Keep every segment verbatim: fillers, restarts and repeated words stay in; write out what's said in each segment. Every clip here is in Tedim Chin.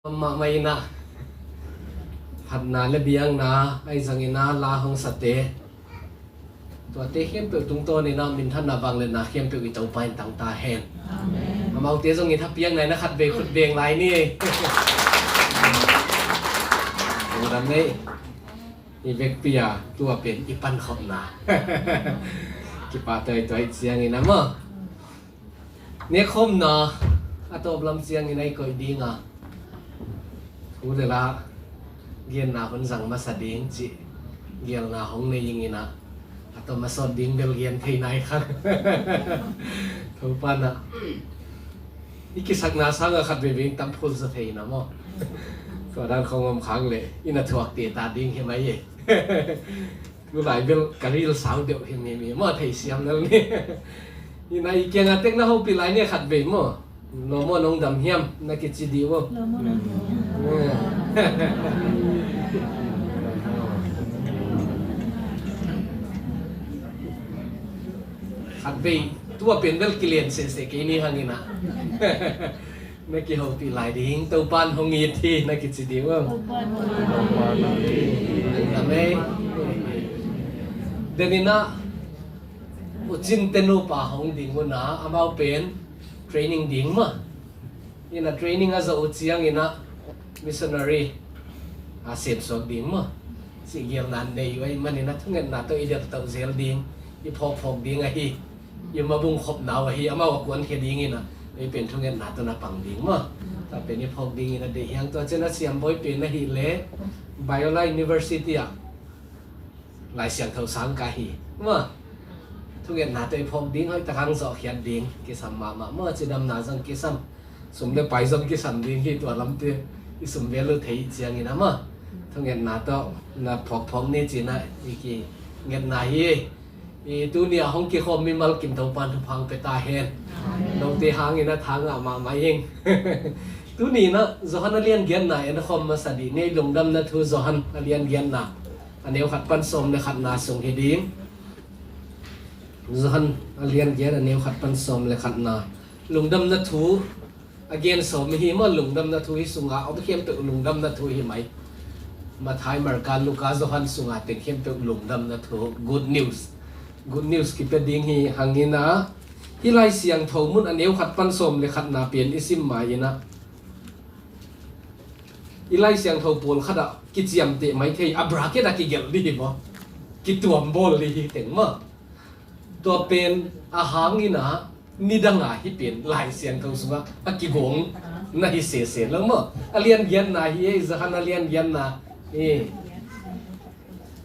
Mahmah in ah, phatna le biakna, ahi zongin ah la hong sate, tuate khempeuh tungtawn in ah minthanna, vangliatna khempeuh i Topa in tang ta hen. Amen. Amaute zong i thapiakna in ah khatvei khut beng lai ni. Lungdam ei. I vekpi-a tua pen i pankhopna. Kipah tuaituai ciangin ah maw, nekkhawmna a tawp lam ciangin ah i koih ding a, thu le la genna hun zang masa ding cih geelna hong nei ing in ah, a tawm a sawt ding bel gen thei nai kha. Topa in ah i kisakna sangin khat veivei in tam phul zaw thei in ah maw. Tua dan khawng om khak leh i na thuak teh ta ding hi mai e. Tulai bel ka ril sau deuh himhim hi maw, theisiam lel ni. In ah i kiangah tek na hopih lai ni, khatvei maw. Lawm aw, nong dam hiam, na kici dih uh. Lawm aw, nong dam hiam. Khatvei tua pen bel kilen sese kei ni hang in ah. Na kihopih lai ding, Topa in hong it hi, na kici dih uh. Topa in hong it hi. Amen. Den in ah U Cin te nupa hong ding un ah, amau pen training ding maw. In ah training a zawh uh ciangin ah missionary a semsuak ding maw, cih geelna nei uh ahih manin ah thungetna tawh i delhtoh zel ding, i phawkphawk ding ahi. I mabung khopna uh ahi, amau a kuankhia ding in ah ei pen thungetna tawh na pang ding maw. Tua pen i phawk ding in ah deih hi hang. Tua ciang a siambawi pen ahih leh Biola University ah Lai Siangtho sang ka hi maw. Thungetna tawh i phawk ding, hoih tak hang zawhkhiat ding, kisam mahmah maw, cidamna zong kisam, sum le pai zong kisam ding hi, tua lamte i sum vel uh thei ciangin ah maw, thungetna tawh na phawkphawk ni ci-in ah i kingetna hi. I tuni a hong kikhawm mimal kim Topa in thupha hong pia ta hen. Note hangin ah thangah mahmah ing. Tuni in ah Johan a lian giatna en khawm masa dih ni. Lungdamna thu Johan a lian giatna, a neu khat pan sawm le khatna sung hi ding. Johan a lian giat, a neu khat pan sawm le khatna. Lungdamna thu a gen sawm hi maw. Lungdamna thu hi sungah om khempeuh lungdamna thu hi mai. Matthai, Marka, Luka, Johan sungah teng khempeuh lungdamna thu, good news. Good news kipia ding hi hang in ah, hih Lai Siangtho mun a neu khat pan sawm le khatna pen i sim ma in ah, i Lai Siangtho pawlkhat ah kiciamteh mai thei, a bracket ah kigelh dih hi maw, kituam bawl dih hi teng maw. Tua pen a hang in ah nidang a hih pen Lai Siangtho sungah a kigawng na hi sese lo maw. A lian giatna hi ei, Johan a lian giatna hi.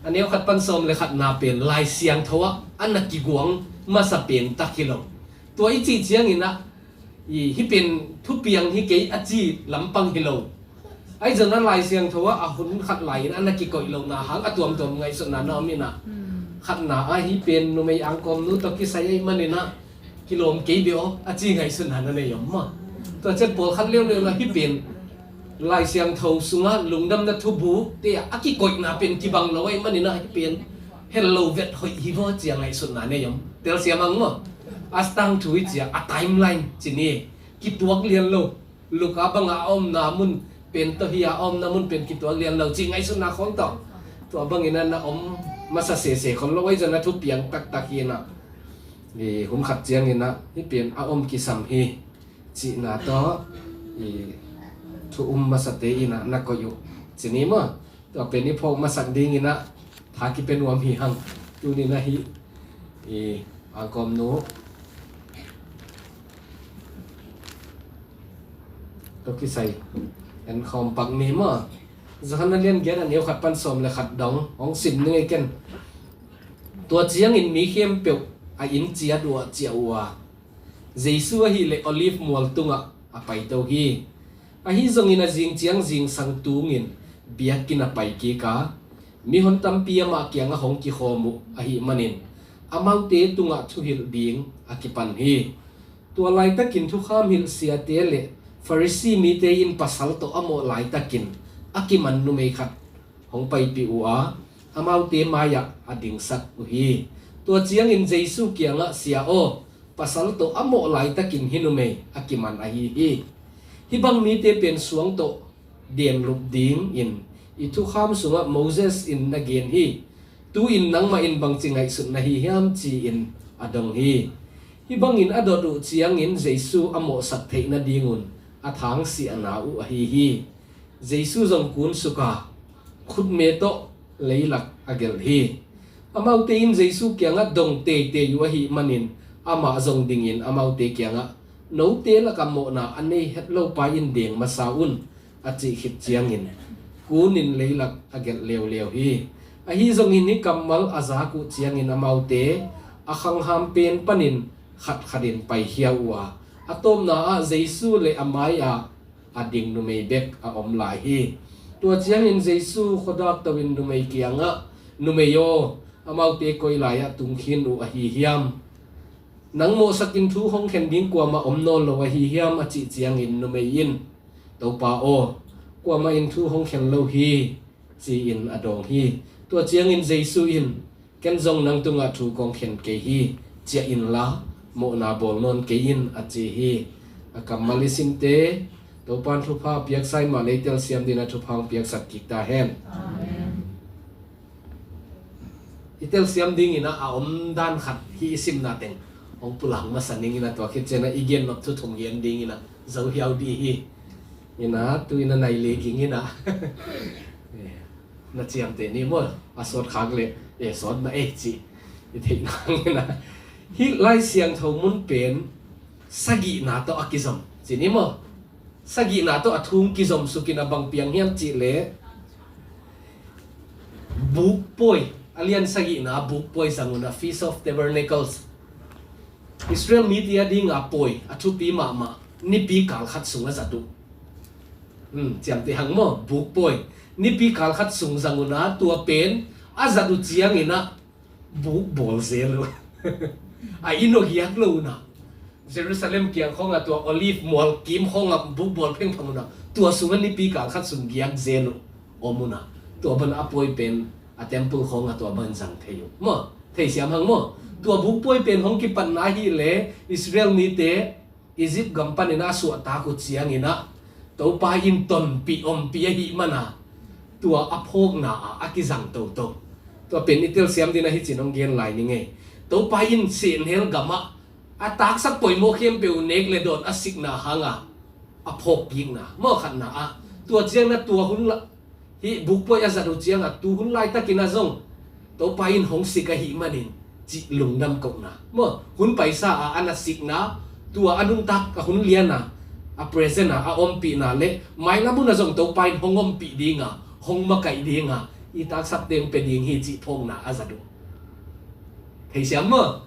A neu khat pan sawm le khatna pen Lai Siangtho ah a na kigawng masa pen tak hi lo. Tua i cih ciangin ah, i, hih pen thupiang hi kei a ci lampang hi lo. Ahi zongin ah Lai Siangtho ah a hun khat lai in a na kikoih lohna hang a tuamtuam ngaihsutna na om in ah. Khatna ah hih pen numei angkawmnu tawh kisai ahih manin ah kilawm kei beh aw a ci ngaihsutna na nei om maw. Tua ciang pawlkhat leuleu in ah hih pen Lai Siangtho sungah lungdamna thubute ah a kikoihna pen kibang lo ahih manin ah hih pen hel lo vet hoih hi vaw ci a ngaihsutna nei om. Telsiam hang maw. A tangthu i ci a, a timeline ci ni, kituak lian lo. Luka bangah a omna mun pen tawh hi a, a omna mun pen kituak lian lo cih ngaihsutna khawng tawh tua bangin a na om masa sese khol lo. Ahi zongin a thupiang taktak hi in ah, i, hun khat ciangin ah hih pen a om kisam hi cihna tawh, i, thu um masate in ah na koih uh ci ni maw. Tua pen i phawk masak dingin ah tha kipia nuam hi hang. Tuni in ah hih, i, angkawmnu tawh kisai en khawm pak ni maw. Johan a lian giat, a neu khat pan sawm le khat dong hong sim ning ei ken. Tua ciangin mi khempeuh a inn ciat uh ah ciah uh a, Jesu ahih leh Olive mual tungah a paito hi. Ahi zongin a zing ciang zingsang tungin biakinn a pai kik a, mihon tampi amah kiangah hong kikhawm uh ahih manin amaute tungah thuhilh ding a kipan hi. Tua laitakin thukham hilh siate le Farisi mite in pasal tawh a mawh laitakin a kiman numei khat hong paipih uh a, amaute mai-ah a dingsak uh hi. Tua ciangin Jesu kiangah, "Sia aw, pasal tawh a mawh laitakin hih numei a kiman ahi hi. Hih bang mite pen suang tawh denlup dingin i thukham sungah Moses in na gen hi. Tu-in nangmah in bangci ngaihsut na hi hiam ci-in a dong hi. Hih bangin a dot uh ciangin Jesu a mawhsak theih nadingun a thangsiahna uh ahi hi. Jesu zong kunsuk a, khutme tawh leilak a gelh hi. Amaute in Jesu kiangah dong teitei uh ahih manin amah zong dingin amaute kiangah, "Note lakah mawhna a nei het lopa in deng masa un," a cih khit ciangin kunin leilak a gelh leuleu hi. Ahi zongin hih kammal a zak uh ciangin amaute a khangham pen panin khatkhatin paikhia uh a, a tawpna ah Jesu le a mai-ah a ding numei bek a om lai hi. Tua ciangin Jesu khuadak to-in numei kiangah, "Numei aw, amaute koi lai-ah tungkhin uh ahi hiam? Nang mawhsakin thu hong khen ding kuamah om nawn lo ahi hiam?" a cih ciangin numei in, "Topa aw, kuamah in thu hong khen lo hi," ci-in a dawng hi. Tua ciangin Jesu in, "Ken zong nang tungah thu kong khen kei hi. Ciah inla mawhna bawl nawn kei in," a ci hi. A kammal i simte Topan thupha piaksa in mah le i telsiam dingin a thupha hong piaksak kik ta hen. Amen. I telsiam dingin a, a om dan khat hi i simna teng hong pulak masa ning in a, tua khit ciangin a i gen nop thu thum gen dingin a zo hiau dih hi. Ina tu ina nai le ging ina. Eh, na ciamteh ni maw, a sawt khak le, eh, sawt na eh ci. I theih nang ina. Hih Lai Siangtho mun pen sagihna tawh a kizom ci ni maw. Sagihna tawh a thu kizom suk ina, bang piang hiam cih leh bukpawi, a lian sagihna bukpawi zang una, Feast of Tabernacles. Israel mite a dinga pawi a thupi mahmah, nipi kal khat sung a zat uh. Hmm, ciamteh hang maw, bukpawi. Nipi kal khat sung zang una, tua pen a zat uh ciangin a buk bawl zel uh. A inn aw giak lo una, Jerusalem kiang khawng a tua Olive mual kim khawng a buk bawl phengphang una, tua sung a nipi kal khat sung giak zel uh om una, tua bang a pawi pen a temple khawng a tua bang zang thei uh maw. Theisiam hang maw. Tua bukpawi pen hong kipatna hi le Israel mite Egypt gam panin a suahtak uh ciangin a, Topa in tonpih ompih ahih mana tua a phawkna a, a kizang toto. Tua pen i telsiam dingin a hicin hong gen lai ni ngei. Topa in sehnel gamah a taksak poimawh khempeuh nek le dawn a sikna hanga a phawk kikna maw, khatna ah. Tua ciangin a tua hun la, hih bukpawi a zat uh cianga tu hun laitakin a zong Topa in hong sik ahih manin cih lungdam kohna maw. Hun paisa a, a na sikna, tua a nuntak a hun liana, a present a, a ompihna le mailam hun a zong Topa in hong ompih dinga, hong makaih dinga, i taksakte hong pia ding hi cih phawkna a zat uh. Theisiam maw.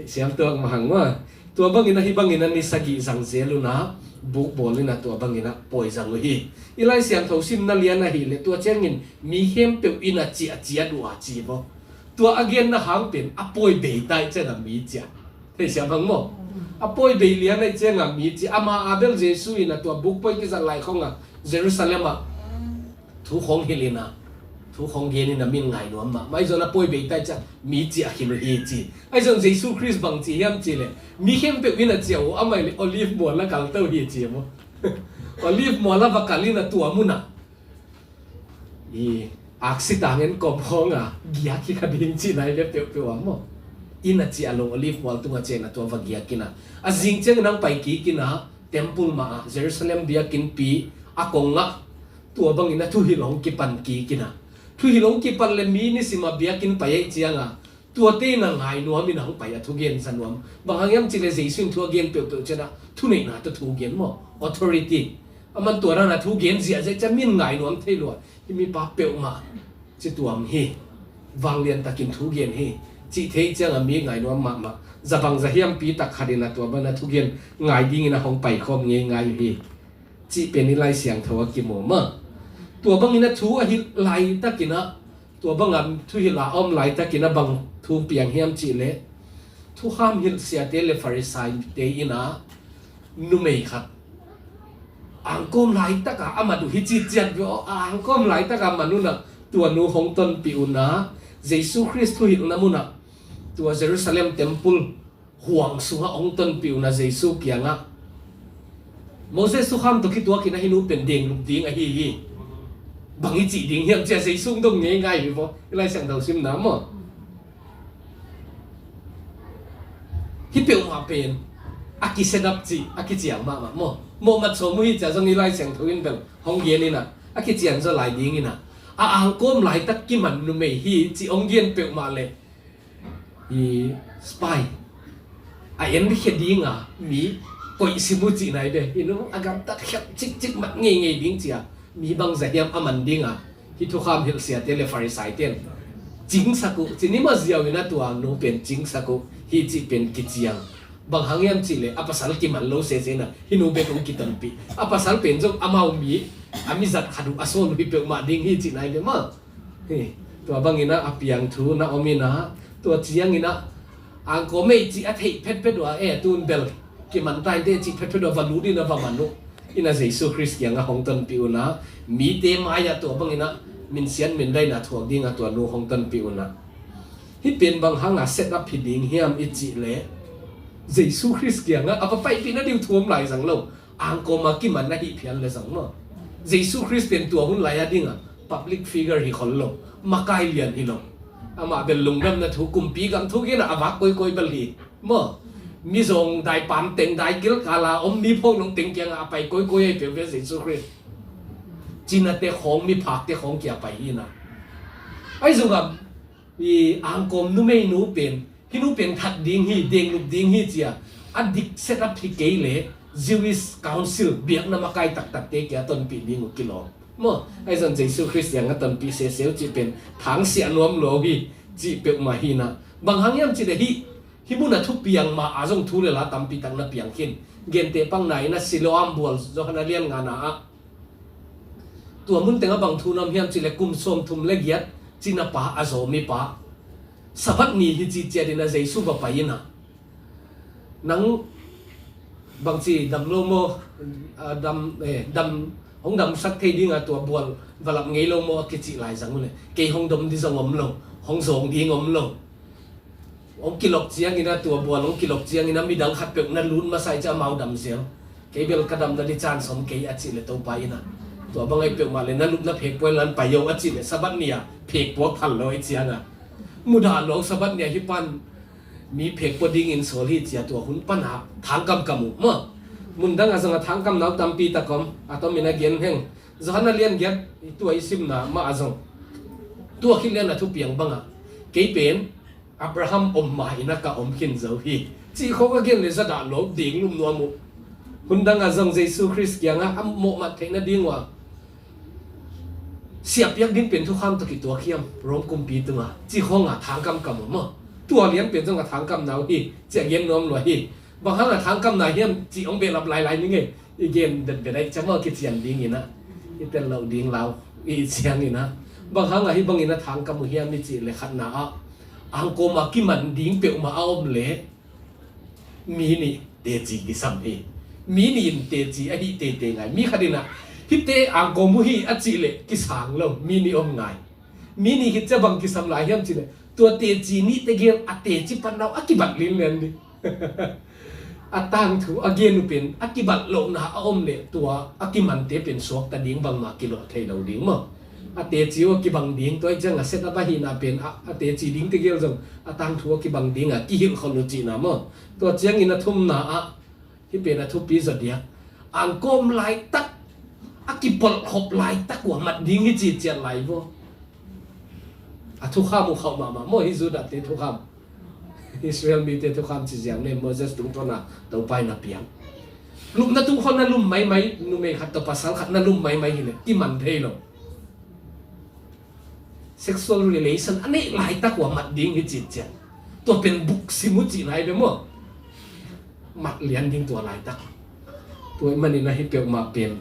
Siam tuak mahang maw. Tua bangin a hih bangin a ni sagih zang zel una, buk bawl ina tua bangin a pawi zang uh hi. I Lai Siangtho simna lian ahih leh tua ciangin mi khempeuh in a ciah ciat uh a ci baw. Tua a genna hang pen a pawi bei tai cianga mi ciah. Thei siam hang maw. A pawi bei lian ahih cianga mi ciah. Ama a bel Jesu in a tua bukpawi kizat lai khawng a Jerusalem ah thu khawng hilh ina, thu khawng gen ina, min ngai nuam mahmah. Ahi zong a pawi bei tai ciang mi ciah khin uh hi ci. Ahi zong Jesu Khrist bang ci hiam cih leh mi khempeuh in a ciah uh, amah leh Olive mual a kal to hi ci maw. Olive mual a va kal ina tua mun ah i aksi tang en kawm khawng a giak hi kha ding cihna hi ve peuhpeuh a maw. In a ciah lo, Olive mual tungah ciah ina tua va giak ina, a zing ciangin hong pai kik ina temple mah ah, Jerusalem biakinnpi a kong ah, tua bangin a thuhilh hong kipan kik ina. Thuhilh hong kipan le mi nisim a biakinn pai ahih cianga tuate in a ngai nuam in a hong pai a thugen za nuam. Bang hang hiam cih leh Jesu in thu a gen peuhpeuh ciangin a thuneihna tawh thu gen maw. Authority. Aman tua dan a thu gen ziahziah ciang min ngai nuam thei lua. Hih mipa peuhmah ci tuam hi. Vanglian takin thu gen hi cih theih cianga mi ngai nuam mahmah. Za bang za hiampi tak khat in a tua bang a thugen ngai dingin a hong pai khawm ngeingai uh hi. Cih pen i Lai Siangtho a kimu mah. Tua bangin a thu a hilh laitakin a, tua banga thuhilh a om laitakin a bang thu piang hiam cih leh, thukham hilh siate le Farisaite in a numei khat angkawm laitaka a mat uh hi ci ciat ve aw. A angkawm laitaka man un a tua nu hong tonpih un a, Jesu Khrist thuhilhna mun ah, tua Jerusalem temple huang sungah hong tonpih un a Jesu kiangah, Moses thukham tawh kituakin a hih nu pen denglup ding ahi hi. Bang i cih ding hiam ci-a Jesu hong dong ngeingai hi vaw. I Lai Siangtho simna maw? Hih peuhmah pen a kisedap cih, a kiciang mahmah maw? Mawhmat sawm uh hi ci-a zong i Lai Siangtho in bel hong gen in ah, a kician zaw lai ding in ah, a angkawm laitak kiman numei hi cih hong gen peuhmah leh, i spy, a enkhia dinga mi koihsim uh cihna hi ve. Hih nu a gamtat khiat cikcik mat ngeingei ding ci-a mi bangzah hiam a man dinga hih thukham hilhsiate le Farisaite in cingsak uh ci ni maw. Ziau in ah tua nu pen cingsak uh hi cih pen kiciang. Bang hang hiam cih leh a pasal kiman lo sese in ah hih nu bek hong kitonpih. A pasal pen zong amau mi, a mizat khat uh a sawl uh hi peuhmah ding hi cihna hi ve maw. Hi, tua bangin ah a piang thu na om in ah, tua ciangin ah angkawm ei cih a theih phetphet uh a, e, tun bel kiman ta inteh cih phetphet uh a va lut in ah va man uh. In ah Jesu Khrist kiangah hong tonpih un ah, mite mai-ah tua bangin ah minsiat mindaina thuak dingah tua nu hong tonpih un ah. Hih pen bang hanga set up hi ding hiam i cih leh, Jesu Khrist kiangah a va paipih nading thu om lai zang lo. Angkawm a kiman na hih phial le zong maw, Jesu Khrist pen tua hun lai a dingah public figure hi khol lo, makai lian hi lo. Amah bel lungdamna thu, kumpi gam thu genah a vak kawikawi bel hi maw. Mizawng daipan teng, dai gilgal a om mi phawk nung teng kiangah a pai kawikawi ahi peuh ve Jesu Khrist. Cinate khawng, miphakte khawng kia pai hi na. Ahi zongah i angkawm numeinu pen, hih nu pen that ding hi, denglup ding hi ci-a a dik set up hi kei leh Jewish Council, biakna makai taktakte kia tonpih ding uh kilawm maw. Ahi zong Jesu Khrist kiangah tonpih sese uh cih pen thangsiah nuam lua uh hi cih peuhmah hi na. Bang hang hiam cih leh hih, hih munah thupiang mah a zong thu le la tampi tak na piang khin. Gente pangna in ah Siloam bual, Johan a lian ngana ah, tua mun tengah bang thu na om hiam cih leh kum sawmthum le giat cinapa a zaw mipa, Sabbath ni hi ci ciat in ah Jesu va pai in ah, nang bangci dam lo maw, a, dam, eh, dam, hong damsak thei dingah tua bual va lap ngei lo maw a kicih lai zang uh leh, kei hong dom ding zong om lo, hong zawng ding om lo. Hong kilok ciangin ah, tua bual hong kilok ciangin ah midang khatpeuh na lut masa i ci a, amau dam zel. Kei bel ka damna ding chance om kei a cih leh Topa in ah, tua bang ahi peuhmah leh na lupna phekpua in la pai o a cih leh Sabbath ni-a phekpua phal lo ahi ciangah, mudah lo Sabbath ni-a hih pan mi phekpua dingin sawl hi ci-a tua hun pan a thangkamkam uh maw. Mundang a zong a thangkamna uh tampi tak om, a tomin a gen heng. Johan a lian giat, tua i simna mah a zong, tua khit lian a thupiang bangah, kei pen Abraham om ma-in ah ka om khin zo hi cih khawng a gen leh zadah lo, denglup nuam uh. Hun dangah zong Jesu Khrist kiangah a mawhmat theih nading uh a, siahpiak ding pen thukham tawh kituak hiam, Rom kumpi tungah, cih khawngah thangkamkam uh maw. Tua lian pen zongah thangkamna uh hi cih a gen nuam lua hi. Bang hangah thangkamna hiam cih hong behlap lailai ni ngei. I gen betbet ahi ciang maw, kician dingin ah, i tel loh ding lau i ciangin ah, bang hangah hih bangin a thangkam uh hiam i cih leh, khatna ah, angkawm a kiman ding peuhmah a om leh mi nih teci kisam hi. Mi nih in teci a hih teitei ngai. Mi khat in ah, hihte angkawm uh hi a cih leh kisang lo, mi nih om ngai. Mi nih khit ciang bang kisam lai hiam cih leh, tua teci nih tegel a teci patna uh a kibat linlen ding. A tangthu a gen uh pen a kibat lohna a om leh tua a kimante pen suakta ding, bangmah kilawh thei lo ding maw. A teci uh a kibang ding, tua ahih ciangah set up ahihna pen a, a teci ding tegel zong a tangthu a kibang dingah kihilhkhol uh cihna maw. Tua ciangin a thumna ah, hih pen a thupi zaw diak, angkawm laitak, a kipolhkhop laitak uh a mat ding hi ci ciat lai vaw. A thukham uh khauh mahmah maw, hih Judahte thukham. Israel mite thukham ci ziau ne, Moses tungtawna Topa in a piang. Lupna tungkhawl na lum maimai, numei khat tawh pasal khat na lum maimai hileh kiman thei lo. Sexual relation a neih laitak uh a mat ding hi cih ciang, tua pen buksim uh cihna hi ve maw. Mat lian ding tua laitak. Tua ahih manin a hih peuhmah pen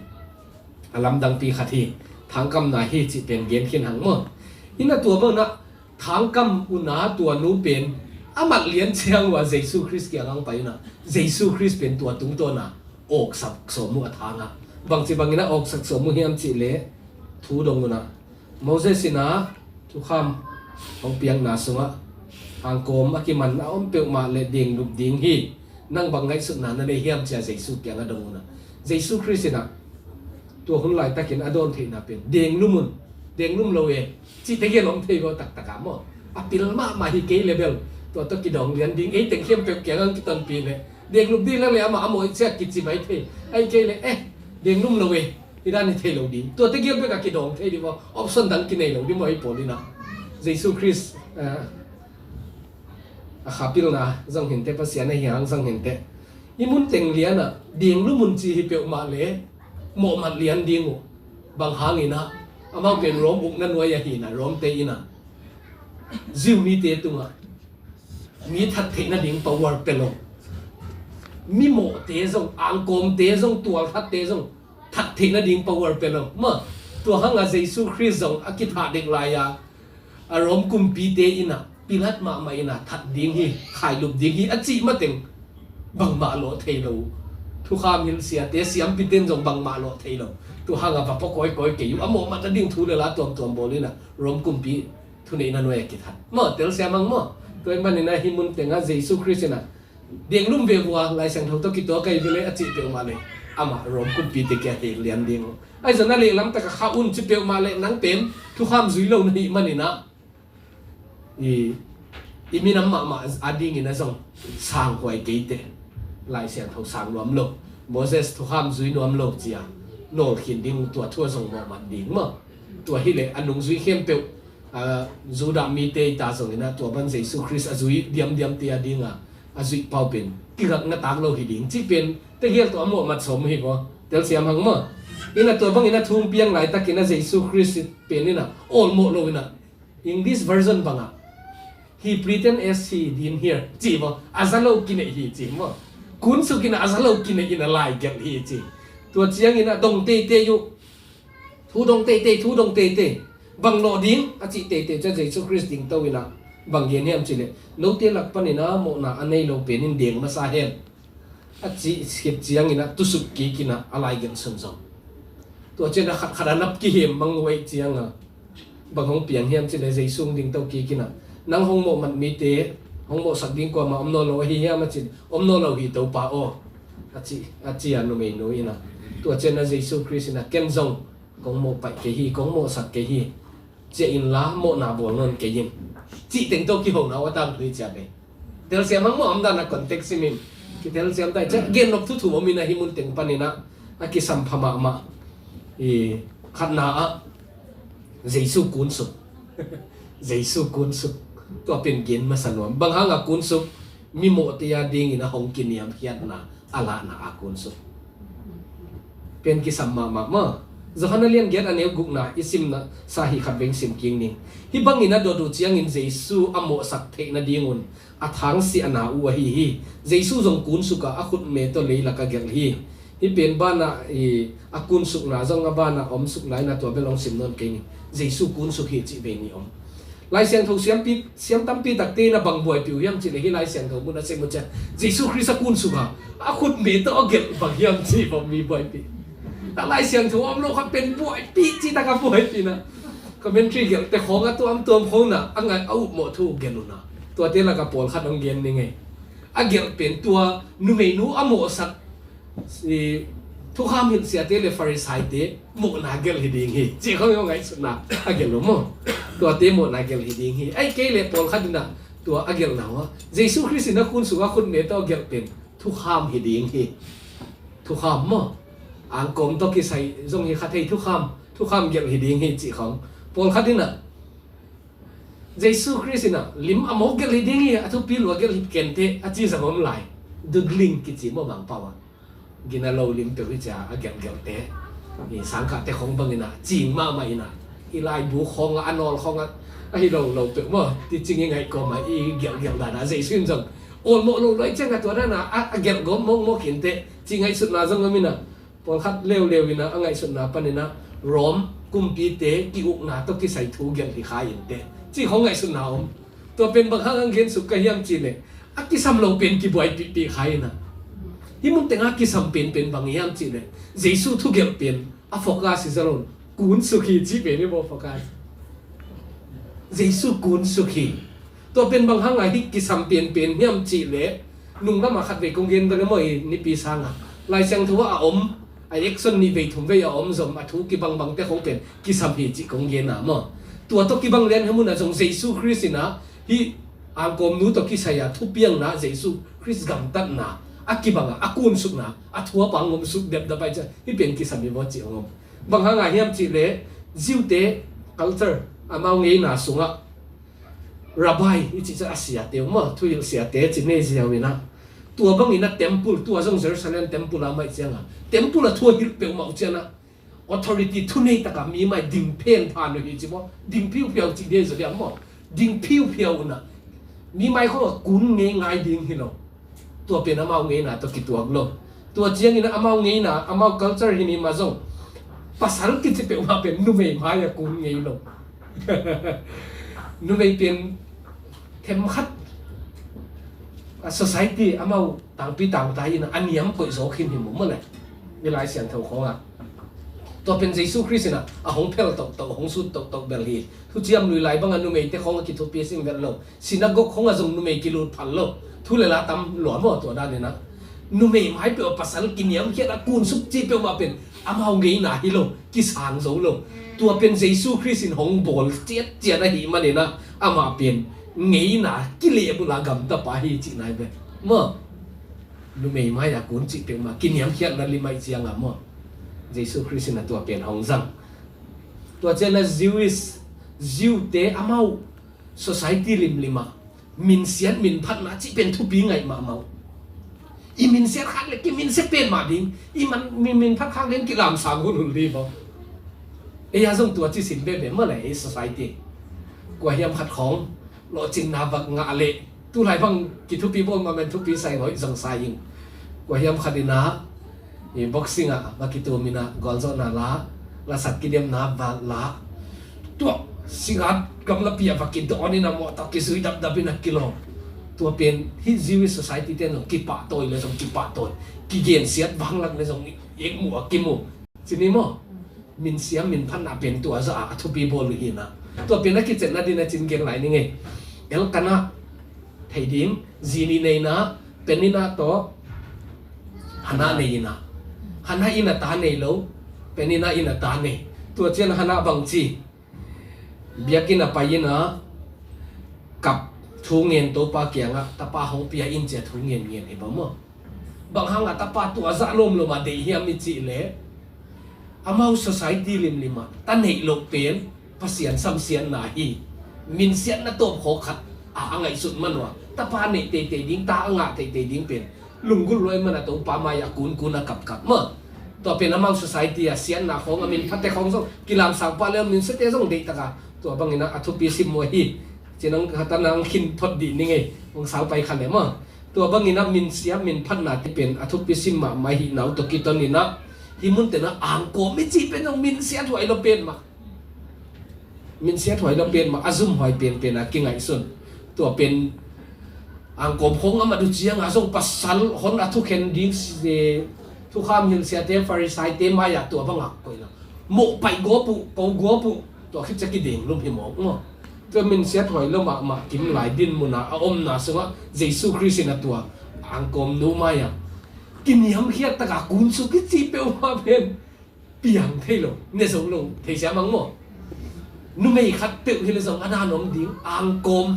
a lamdangpi khat hi. Thangkamna hi cih pen gen khin hang maw. Hi na, tua bangin a thangkam uh na, tua nu pen a mat lian ciang uh a Jesu Khrist kiangah hong pai uh na, Jesu Khrist pen tua tungtawna awksak sawm uh a thangah. Bangci bangin a awksak sawm uh hiam cih leh, thu dong uh na, Moses in a thukham hong piakna sungah, angkawm a kiman a om peuhmah leh denglup ding hi. Nang bang ngaihsutna na nei hiam ci-a Jesu kiangah dong uh na, Jesu Khrist in ah tua hun laitakin a dawn theihna pen denglum un, denglum lo e, cihte gel om thei go taktak a maw. A pil mahmah hi kei le bel tua tawh kidawng lian ding, ei teng khempeuh kiangah kitonpih le denglup ding le le amah a mawh sia kici mai thei. Ahih kei le eh, denglum lo e, hi dan hi thei lo ding. Tuate gel bek a kidawng thei ding maw, option dang kinei lo ding maw, ei pawl in ah. Jesu Khrist, eh, a khapilna zang hinteh, Pasian a hiang zang hinteh. I mun teng lianah denglum un ci hi peuhmah le mawhmat lian ding uh. Bang hangin ah, amau pen Rom ukna nuai ahi in ah, Rom te in ah Jew mite tungah mi that theih nading power pia lo. Mi mawhte zong, angkawmte zong, tualthatte zong that theih nading power pia lo. Maw, tua hangah Jesu Khrist zong a kithah dek lai-a, a Rom kumpite in ah Pilat mahmah in ah that ding hi, khailup ding hi a cih mateng bangmah lawh thei lo. Thukham hilhsiate, siampite in zong bangmah lawh thei lo. Tua hangah va pua kawikawi kei uh, a mawhmat nading thu le la tuamtuam bawl in ah Rom kumpi thuneihna nuai a kithat. Maw, telsiam hang maw. Tua ahih manin ah hih mun tengah Jesu Khrist in ah denglum ve vua, Lai Siangtho tawh kituak ahi ve le a cih peuhmah le amah Rom kumpite kiang hel lian ding uh. Ahi zongin a lehlam takah khah un ci peuhmah le nang pen thukham zui lo na hih manin ah i, i minam mahmah adingin ah zong sanghuai kei teh. Lai Siangtho sang nuam lo, Moses thukham zui nuam lo ci-a nawlkhin ding uh, tua thu ah zong mawhmat ding maw. Tua hileh a nungzui khempeuh, ah, Judah mite i ta zongin ah tua bang Jesu Khrist a zui diamdiamte adingah a zuih pau pen kigakna tak lo hi ding cih pen tegel tawh a mawhmat sawm hi maw. Telsiam hang maw. In ah tua bangin a thu hong piang laitakin ah Jesu Khrist pen in ah awlmawh lo in ah, English version bangah, "He pretend as he didn't hear," ci maw. A za lo kineih hi ci maw. Kunsuk in ah a za lo kineih in ah lai gelh hi ci. Tua ciangin ah dong teitei uh. Thu dong teitei, thu dong teitei. Bang lawh ding a cih teitei ciang Jesu Khrist dingto in ah bang gen hiam cih leh, note lak panin ah mawhna a nei lo pen in deng masa hen, a cih khit ciangin ah tusuk kik in ah a lai gelh sunzom. Tua ciangin ah khatkhat a nap kihem mang uh ahih ciangin ah bang hong piang hiam cih leh Jesu hong dingto kik in ah, "Nang hong mawhmat mite hong mawhsak ding kuamah om nawn lo ahi hiam?" a cih leh, "Om nawn lo hi Topa aw," a ci, a ci-a numeinu in ah. Tua ciangin ah Jesu Khrist in ah, "Ken zong kong mawhpaih kei hi, kong mawhsak kei hi. Ciah inla mawhna bawl nawn kei in," cih teng tawh kihona uh a tangthu hi ciah ve. Telsiam hang maw, a omdan a context simin kitelsiam ta hi ciah. Gen nop thuthu om in ah hih mun teng panin ah a kisam pha mahmah. I khatna ah Jesu kunsuk. Jesu kunsuk. Tua pen gen masa nuam. Bang hangah kunsuk? Mimawhte adingin a hong kiniamkhiatna a lahna a kunsuk pen kisam mahmah maw. Johan a lian giat a neu gukna i simna sa hi khat veng sim kik ning. Hih bangin a dot uh ciangin Jesu a mawhsak theih nadingun a thangsiahna uh ahi hi. Jesu zong kunsuk a, a khutme tawh leilak a gelh hi. Hih pen banah i, a kunsukna zong a banah a omsuk lai in ah tua bel hong sim nawn kei ning. Jesu kunsuk hi cih vei nih om. Lai Siangtho siampi, siam tampi takte in ah bang buaipih uh hiam cih leh hih Lai Siangtho mun a sem uh ciang Jesu Khrist a kunsuk a, a khutme tawh a gelh bang hiam cih bang mi buaipih. A Lai Siangtho a om lo khat pen buaipih cih tak a buaipih in ah. Commentary gelhte khawng a tuamtuam khawng in ah a ngai a upmawh thu gelh un ah. Tuate lakah pawlkhat hong gen ning ei. A gelh pen tua numeinu a mawhsak i, thukham hilhsiate le Farisaite mawhna gelh hi ding hi cih khawng i hong ngaihsutna a gelh uh maw. Tuate mawhna gelh hi ding hi. Ahih kei leh pawlkhat in ah tua a gelhna uh ah Jesu Khrist in a kunsuk a khutme tawh a gelh pen thukham hi ding hi. Thukham maw. Angkawm tawh kisai zong hi kha thei, thukham, thukham gelh hi ding hi cih khawng. Pawlkhat in ah Jesu Khrist in ah lim a mawk gelh hi ding hi, a thupi lua gelh hi kei inteh a ci zong om lai. Doodling kici maw Mangpau ah. Gina lo lim peuh hi cia a gelhgelhte. I sangkahte khawng bangin ah cing mahmah in ah, i laibu khawng ah, a nawl khawng ah, ahi lo lo peuh maw, ti cing i ngaih kawm ah i gelhgelh dan ah Jesu in zong awlmawh lo luai ciang a tua dan ah a, a gelh gawp mawkmawk inteh cih ngaihsutna zong om in ah. Pawlkhat leuleu in ah a ngaihsutna panin ah Rom kumpite ki-ukna tawh kisai thu gelh hi kha inteh cih khawng ngaihsutna om. Tua pen bang hang hong gensuk ka hiam cih leh, a kisam lo pen kibuaipihpih kha in ah. Hih mun tengah kisam penpen bang hiam cih leh, Jesu thugelh pen a focus hi zo lo in, kunsuk hi cih pen hi maw focus. Jesu kunsuk hi. Tua pen bang hang a hih kisam penpen hiam cih leh, nunglam ah khatvei kong gen ta leh maw, i nipi sang ah Lai Siangtho ah a om a action nih vei thum vei a om zom a thu kibangbangte khong pen kisam hi cih kong gen a maw. Tua tawh kibang lian hi munah zong Jesu Khrist in ah hih angkawmnu tawh kisai a thupiakna, Jesu Khrist gamtatna a kibang a, a kunsukna a thu a pang om suk depdap ai ciah hih pen kisam hi maw cih hong om. Bang hang a hiam cih leh Jew-te culture, amau ngeina sungah rabbi i cih ciah a siate uh maw, thuhilh siate ci nei ziau in ah, tua bangin a temple, tua zong Jerusalem temple a maih ciangah temple a thu a hilh peuhmah uh cianah authority, thunei takah mi mai ding phen phan uh hi ci maw, ding phiuphiau cih dia zaw dia maw, ding phiuphiau unah mi mai khong a kun ngei ngai ding hi lo. Tua pen amau ngeina tawh kituak lo. Tua ciangin amau ngeina, amau culture hi ni mah zong, pasal kici peuhmah pen numei mai a kun ngei lo. Numei pen themkhat a society amau tangpi tangtai in a niam koih zaw khin hi mu maw le. I Lai Siangtho khawngah tua pen Jesu Khrist in a hong phel tohtoh, hong sut tohtoh bel hi. Thuciam Lui lai bangah numeite khawng a kithupi sim vet lo. Sinagog khawngah zong numei kilut phal lo. Thu le la tam lua maw tua dan in a. Numei mai peuh a pasal kiniamkhiat a kunsuk cih peuhmah pen amau ngeina hi lo, kisang zo lo. Tua pen Jesu Khrist in hong bawl ciatciat ahih manin a, amah pen ngeina kilehbulh a gamtapa hi cihna hi ve. Maw? Numei mai a kun cih peuhmah kiniamkhiatna lim ahih ciangah maw, Jesu Khrist in a tua pen hong zang. Tua ciangin a Jewish, Jew-te amau society limlim ah minsiat minphatna cih pen thupi ngaih mahmah uh. I minsiat khak le kiminsiat pen mah ding, i man, min, minphat khak le kilamsang hulhul ding maw. Ei a zong tua ci sin veve maw le, ei society. Kua hiam khat khawng lawhcinna vak ngah leh, tulai bang kithupi bawl mah men thupi sai ngawih zong sai ing. Kua hiam khat in a, i boxing ah va kitum in a, gualzawhna la, lasak kidemna va la. Tua sigat gamlapi ah va kidawn in a, mawh tawh kizui dapdap in a kilawm. Tua pen hih Jewish society te zong kipahtawi le zong kipahtawi, kigensiat vanglak le zong i ekmuh a kimu. Ci ni maw? Minsiam minphatna pen tua zah a thupi bawl uh hi na. Tua pen a kicetna ding a cin gen lai ni ngei. Elkanah thei ding, zi nih nei na, Peninnah tawh Hannah nei in a. Hannah in a ta nei lo, Peninnah in a ta nei. Tua ciang Hannah bang ci? Biakinn ah pai in a, kap thu ngen Topa kiangah, tapa hong pia in ci a thu ngen ngen hi bang maw. Bang hang a tapa tua zah lawmlawm a deih hiam i cih leh, amau society limlim ah ta neih loh pen Pasian samsiatna hi. Minsiatna tawpkhawk khat a, a ngaihsut man uh a, tapa neih teitei ding, ta a ngah teitei ding pen lunggulh lua ahih man a Topa mai ah kunkun a kapkap maw. Tua pen amau society a siatna khawng a, minphatte khawng zong kilamsang pah le, minsiate zong deihtak a, tua bangin a, a thupi sim uh ahi. Ci nang khat a nang khin phot dih ni ngei, hong sau pai kha le maw. Tua bangin a minsiam minphatnate pen a thupi sim mahmah ahihna uh tawh kiton in a, hih munte na angkawm i cih pen zong minsiat huai lo pen mah. Minsiat huai lo pen mah, a zum huai penpen a kingaihsun. Tua pen angkawm khawng a mat uh ciang a zong pasal hon a thukhen ding si, thukham hilh siate, Farisaite mai ah tua bang a koih lo. Mawh paih gawp uh, ko gawp uh, tua khit ciang kideng lum hi mawk maw. Tua minsiat huai lo mahmah kim lai din mun a, a omna sungah Jesu Khrist in a tua angkawm nu mai ah kiniamkhiat tak a kunsuk i cih peuhmah pen piang thei lo, ne zo lo, thei siam ang maw. Numei khat peuh hi le zong a dan om ding, angkawm.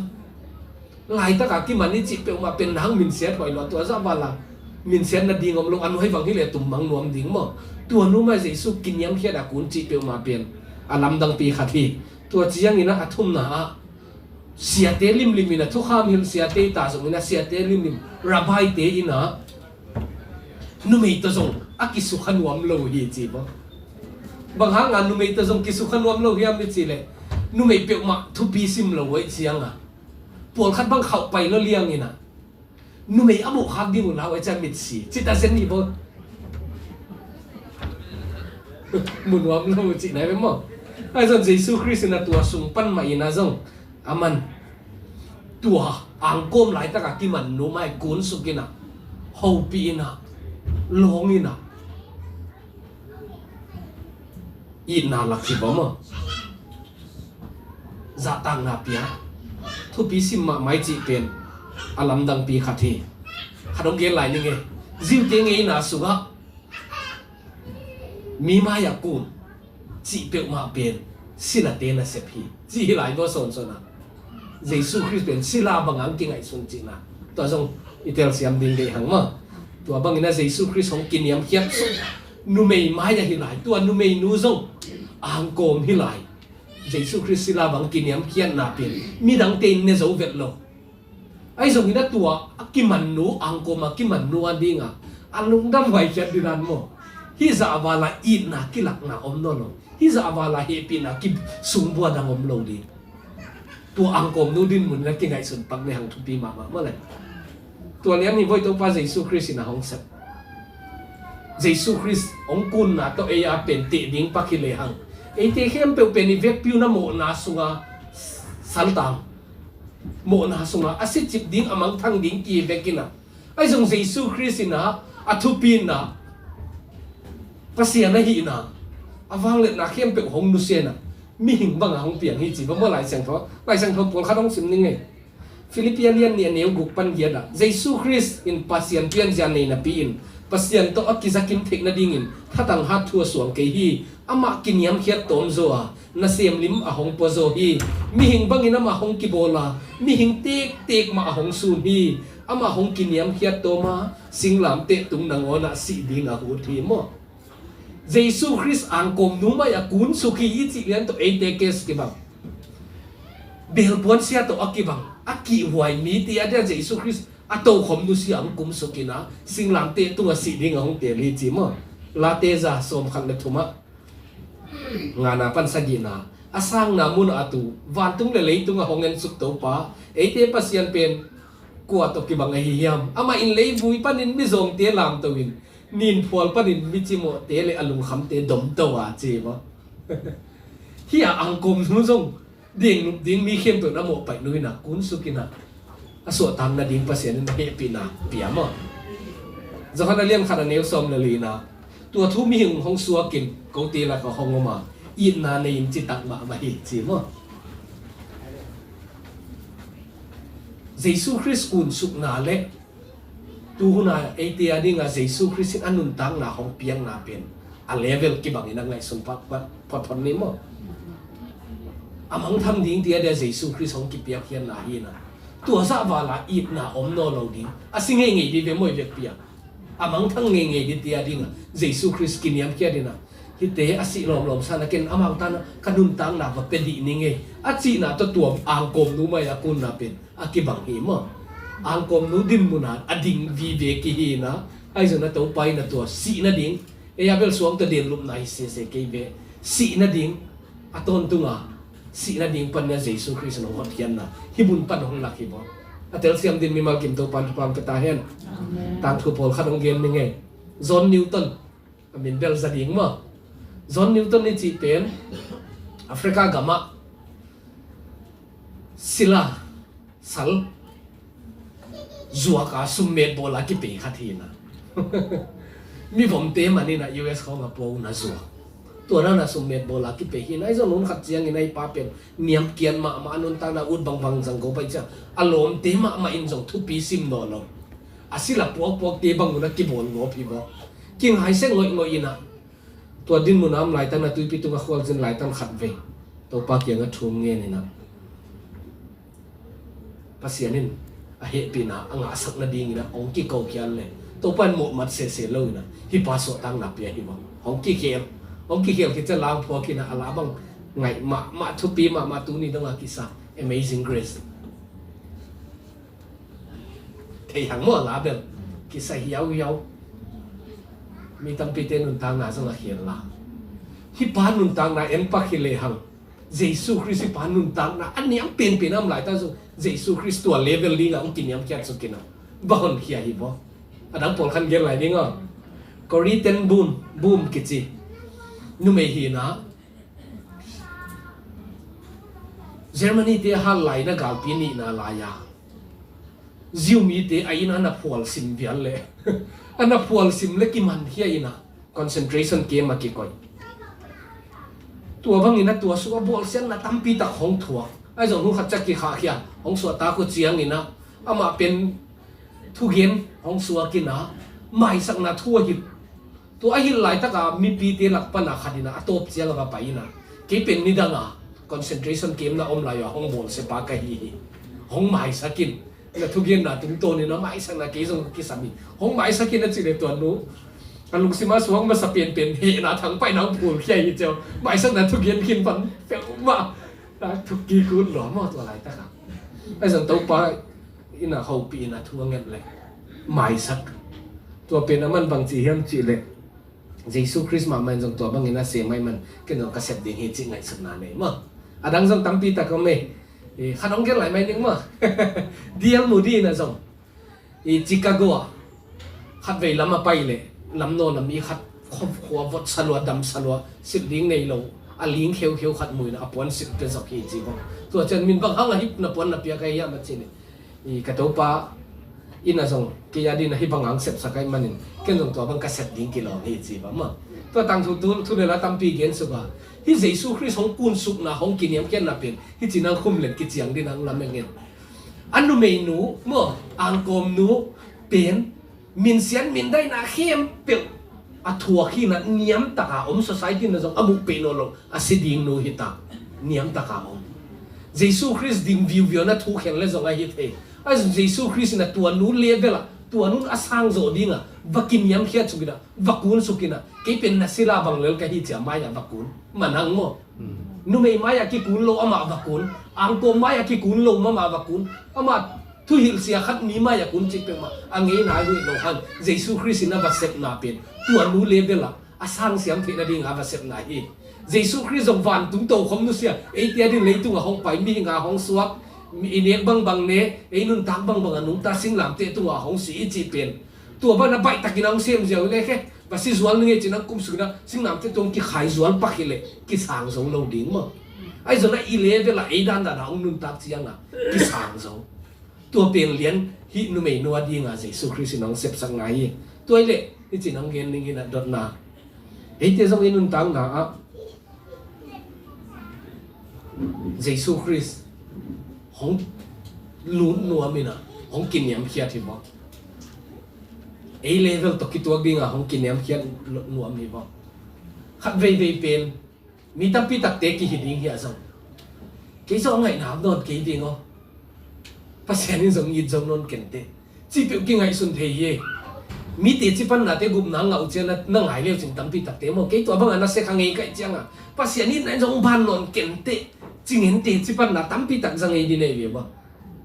Laitak a kiman i cih peuhmah pen nang minsiat huai lo, tua zah val a minsiat nading om lo, a nuai vang hi le tum mang nuam ding maw. Tua nu mai Jesu kiniamkhiat a kun cih peuhmah pen a lamdangpi khat hi. Tua ciangin a, a thumna ah siate limlim in a, thukham hilh siate i ta zongin a, siate limlim, rabbi-te in a, numei tawh zong a kisukha nuam lo hi ci maw. Bang hang a numei tawh zong kisukha nuam lo hiam i cih leh, numei peuhmah thupi sim lo uh ahih ciang a, pawlkhat bang khauh pai lo liang in a, numei a mawh khak ding uh lau ahih ciang mitsi cita zen hi bawl. Mu nuam lo uh cihna hi ve maw. Ahi zong Jesu Khrist in a tua sung pan mah in a zong, aman tua angkawm laitak a kiman nu mai kunsuk in a, hopih in a, lawng in a, itna lak hi bawl maw. Zahtakna pia, thupi sim mahmah i cih pen a lamdangpi khat hi. Khat hong gen lai ni ngei. Jew-te ngeina sungah Mi mai-ah kun cih peuhmah pen sinate nasep hi, cih hi lai maw, sawnsawn ah. Jesu Khrist pen sila bangah hong kingaihsun cihna, tua zong i telsiam ding deih hang maw. Tua bangin ah Jesu Khrist hong kiniamkhiat suk numei mai-ah hi lai, tua numeinu zong angkawm hi lai. Jesu Khrist sila bang kiniamkhiatna pen midangte in ne zo vet lo. Ahi zongin ah tua a kimannu, angkawm a kimannu a dingah a lungdam huaikhiat ding dan maw. Hih zah vala itna kilakna om nawn lo. Hih zah vala hehpihna kisung bua dang om lo ding. Tua angkawmnu dinmun in ah kingaihsun pak le hang thupi mahmah maw le. Tua lian hi voi, Topa Jesu Khrist in ah hong sep. Jesu Khrist hong kunna tawh ei a pen teh ding pak hi le hang, eite khempeuh pen i vekpi un ah mawhna sunga saltang, mawhna sungah a sicip ding, a mangthang ding ki vekin ah, ahi zong Jesu Khrist in ah a thupina, Pasian ahihna, a vangliatna khempeuh hong nusia in ah mihing bangah hong piang hi ci bang maw. Lai Siangtho, Lai Siangtho pawlkhat hong sim ning ei. Filippi a lian nih a neu guk pan giat ah, Jesu Khrist in Pasian pianzia nei napi-in Pasian tawh a kizakim theih nadingin thatang hat thu a suang kei hi. Amah kiniamkhiat tawm zaw a, nasem lim a hong pua zaw hi. Mihing bangin amah hong kibawl a, mihing tektek mah a hong sun hi. Amah hong kiniamkhiat tawm a, singlamteh tung nangawn ah sih ding a hut hi maw. Jesu Khrist angkawmnu mai-ah kunsuk hi i cih lian tawh eite case kibang. Belpuan sia tawh a kibang, a kihhuai mite a dia Jesu Khrist a tokhom nusia hong kumsuk in ah singlamteh tungah sih ding a hong teel hi ci maw. Late za sawmkhat le thumah, ngana pan sagihna, a sangna munah a tu vantung le leitungah hong ensuk Topa, eite Pasian pen kua tawh kibang ahi hiam? Amah in leivui panin mizawngte lamto in, ninphual panin micimawhte le a lungkhamte domto a ci maw. Hih a angkawmnu zong denglup ding mi khempeuh in a mawhpaihnu in ah kunsuk in ah a suahtak nading Pasian in a hehpihna pia maw. Johan a lian khat a neu sawm le li-na, tua thu mihing hong suakin kote lakah hong om a, itna nei-in citak mahmah hi ci maw. Jesu Khrist kunsukna le tuhuna eite a dinga Jesu Khrist in a nuntakna hong piakna pen a level kibangin a ngaihsun photphot ni maw. A mangthang ding tia dia Jesu Khrist hong kipiakkhiatna hi-na, tua zah vala itna om naw lo ding, a si ngeingei ding ve maw i vekpi-a. A mangthang ngeingei ding tia dinga Jesu Khrist kiniamkhiat in ah, hihte a sih lawmlawm sangin ken amau tana ka nuntakna va pia dih ning ei, a cihna tawh tua angkawmnu mai-a kunna pen a kibang hi maw. Angkawmnu dinmuna a ding vive kihi-na, ahi zongin a Topa in a tua sih nading, ei a bel suang tawh denlupna hi sese kei ve. Sih nading, a tawntunga sih nading pan-a Jesu Khrist in hong hotkhiatna hih mun pan hong lak hi maw. A telsiam ding mimal kim Topa in thupha hong pia ta hen. Amen. Tangthu pawlkhat hong gen ning ei. John Newton, a min bel za ding maw. John Newton i cih pen Africa gamah sila sal zuaka summet bawla kipei khat hi-na. Mivomte man in ah U S khawng a pua un a zuak. Tua dan a summet bawla kipei hi-na, ahi zong hun khat ciangin a i pa pen niamkiat mahmah, a nuntakna ut bangbang zang ko pai ciang a lawmte mahmah in zong thupi sim nawn lo. A sila puakpuakte bang un a kibawl ngawp hi maw. Kingai sek ngoihngoi in ah, tua dinmun a om laitak in ah tuipi tungah khualzin laitak khat vei Topa kiangah thu ngen in ah, Pasian in a hehpihna a ngahsak nadingin ah hong kikokhiat le Topa in mawhmat sese lo in ah hih pa suahtakna pia hi maw. Hong kikhel, hong kikhel khit ciang la hong phuak in ah, a la bang ngaih mahmah, thupi mahmah, tuni dongah kisa Amazing Grace. Thei hang maw, a la bel kisa hiauhiau. Mi tampite nuntakna zong a khel la. Hih pa nuntakna en pak hi le hang, Jesu Khrist hih pa nuntakna a niam penpen a om laitak zong Jesu Khrist tua level dingah hong kiniamkhiat suk in ah va honkhia hi maw. A dang pawlkhat gen lai ding aw. Corrie ten Boom, Boom kici numei hi-na, Germany te hal lai-in ah galpi nihna lai-a Jew mite a inn ah na phual sim vial le a na phual sim le kimankhia in ah concentration camp ah kikoih. Tua bangin ah tua sungah bawlsiatna tampi tak hong thuak. Ahi zong hun khat ciang kikhahkhia hong suahtak uh ciangin ah amah pen thugen hong suak in ah maisakna thu a hilh Tua a hilh laitaka mipite lak pana khat ina a tawp cianga va pai ina, kei pen nidanga concentration camp na om lai-a hong bawlsiapa ka hi hi. Hong maisak in, na thugenna tungtawn ina maisakna kei zong kisam hi. Hong maisak in a cih le tua nu a lungsima suang masa penpen hehna thangpaihna hong phulkhia hi ciau. Maisakna thugen khin pan peuhmah. Thuk kikut lua maw tua laitaka. Ahi zong Topa ina hopih ina thu a nget le maisak. Tua pen a man bangci hiam cih le Jesu Khrist mahmah in zong tua bangin a sem ahih man ken zong ka sep ding hi cih ngaihsutna nei maw. A dang zong tampi tak om e. Khat hong gen lai mai ning maw. D L Moody ina zong Chicago ah khatvei lam a pai le lam naw lam i khat khua vot salua dam salua silh ding nei lo a ling kheukheu khat mu ina a puan silh pia zok hi ci bang. Tua cian min bang hang a hih na puan na piak ahi hiam a ci ni. Ka Topa ina zong kei a dina hih bang hang sepsak ahih manin ken zong tua bang ka sep ding kilawm hi ci bang maw. Tua tangthu thu le la tampi gen suk a hih Jesu Khrist hong kunsukna hong kiniamkhiatna pen hih ci nang khum le kiciang dina hong lam engin a numeinu maw angkawmnu pen minsiat mindaina khempeuh a thuak hi ina niamtaka om society na zong a muh peih nawn lo a si dingnu hi ta. Niamtaka om Jesu Khrist ding viuviu na thu khen le zong a hi thei. A Jesu Khrist ina tua nu level ah tua nun a sang zawh dinga va kiniamkhiat suk ina va kun suk ina kei pen na sila bang lel ka hi cia mai-ah va kun manang maw. Numei mai-ah kikun lo amah va kun, angkawm mai-ah kikun lo amah va kun, amah thuhilhsia khat mi mai-ah kun cih peuhmah a ngeina hi lo hang Jesu Khrist in a va sepna pen tua nu level ah a sangsiam theih nadinga a va sepna hi. Jesu Khrist zong vantung tokhom nusia eite a din leitungah hong pai, mihinga hong suak, i nek bangbang ne, ei nuntak bangbang a nungta singlamteh tungah hong si i cih pen tua bana baihtakin a hong sem ziau le khe. Va si zual ni ngei cin a kum sukina singlamteh tung kikhai zual pak hi leh kisang zo lo ding maw. Ahi zong a i level ah ei dandan a hong nuntak cianga kisang zo. Tua pen lian hih numeinu a dinga Jesu Khrist in hong sepsak ngai hi. Tua hi leh hih cin hong gen ning ina dotna eite zong i nuntakna ah Jesu Khrist hong lut nuam ina hong kiniamkhiat hi bang. Ei level tawh kituak dinga hong kiniamkhiat nuam hi bang. Khat veivei pen mi tampi takte kihi ding hi a zong kei zong a ngaihna om nawn kei ding aw. Pasian in zong it zo nawn kenteh cih peuh kingaihsun thei hi. Mi teci pannate gupna ngah uh ciang na ngai leu cin tampi takte maw kei tua banga na sia kha ngei kaih cianga Pasian itna in zong ban nawn kenteh ci ngen teci panna tampi tak za ngei di nei ve bang.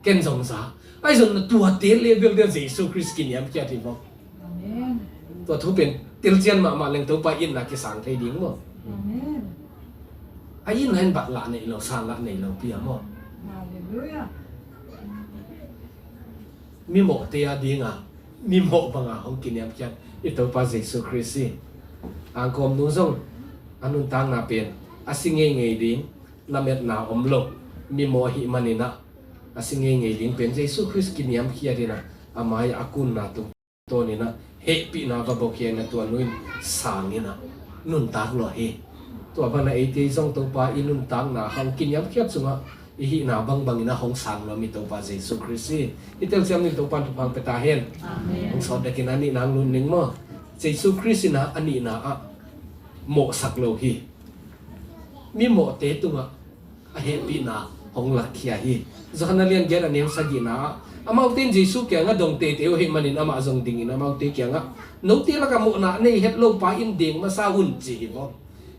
Ken zong za. Ahi zong na tuate level dia Jesu Khrist kiniamkhiat hi bang. Tua thu pen telcian mahmah leng Topa itna kisang thei ding maw. A itna in bat lah nei lo, san lah nei lo pia maw. Mimawhte a dinga mimawh banga hong kiniamkhiat i Topa Jesu Khrist hi. Angkawmnu zong a nuntakna pen a si ngeingei ding, lametna om lo mimawh ahih maninah a si ngeingei ding pen Jesu Khrist kiniamkhiat inah a mai a kunna tung tawn inah hehpihna va bawkhia inah tua nu in sang inah nuntak lua hi. Tua banah eite zong Topa i nuntakna hong kiniamkhiat sungah i hihna bangbang inah hong sang lua mi Topa Jesu Khrist hi. I telsiam ning Topa in thupha pia ta hen. Hong sawt dekin a nihna hong lun ning maw. Jesu Khrist inah a nihna ah mawhsak lo hi. Mimawhte tungah a hehpihna hong lakkhia hi. Johan a lian giat a neu sagihna ah amaute in Jesu kiangah dong tete uh ahih manin amah zong dingin amaute kiangah note lakah mawhna a nei het lopa in deng masa un ci hi maw.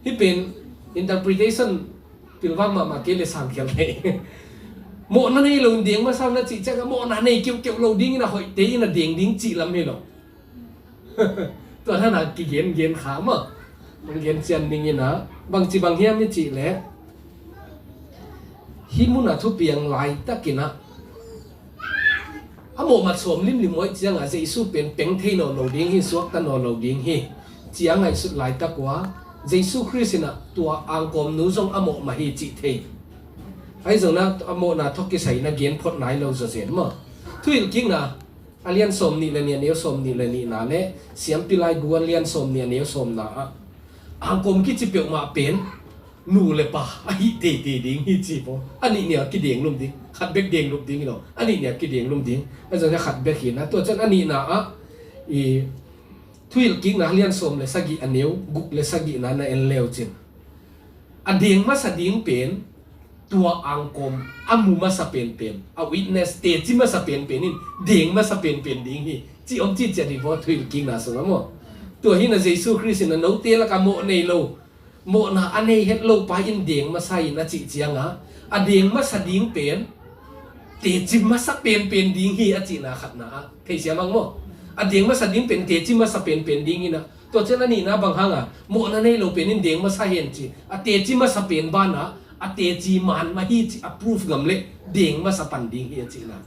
Hih pen interpretation pilvang mahmah kei le sangkhial thei. Mawhna nei lo in deng masa un a cih ciangah mawhna nei keuhkeuh lo dingin a hoihte in a deng ding cih lam hi lo. Tua hana kigen gen kha maw. Hong gen cian ning inah bangci bang hiam i cih leh hih munah thupiang laitak inah a mawhmat sawm limlim uh ahih ciangah Jesu pen peng thei nawn lo ding hi, suakta nawn lo ding hi. Ciang ngaihsut laitak uh a Jesu Khrist inah tua angkawmnu zong a mawh mah hi cih thei. Ahi zongna a mawhna thawk kisai na gen phot nai lo zawzen maw. Thuhilhkikna a lian sawm nih le nih a neu sawm nih le nihna le Siampi Lai Gu a lian sawm nih a neu sawmna ah angkawm kici peuhmah pen nu le pa ahi teitei ding hi ci paw. A nih nia kideng lum ding, khat bek deng lum ding hi lo. A nih nia kideng lum ding. A zong khat bek hi na tua cian a nihna ah i Thuhilhkikna a lian sawm le sagih a neu guk le sagihna na en leucin, a deng masa ding pen tua angkawm a mu masa penpen, a witness teci masa penpen in deng masa penpen ding hi, ci om ci ciat hi vaw, Thuhilhkikna sungah maw. Tua hi na Jesu Khrist in a note lakah mawh nei lo, mawhna a nei het lo pa in deng masa in a cih ciangah, a deng masa ding pen teci masa penpen ding hi a cihna khatna ah theisiam hang maw. A deng masa ding pen teci masa penpen ding hi na, tua cian a nihna bang hanga mawhna nei lo pen in deng masa hen ci, a teci masa pen banah a teci man mah hi ci a proof ngam leh deng masa pan ding hi a cihna.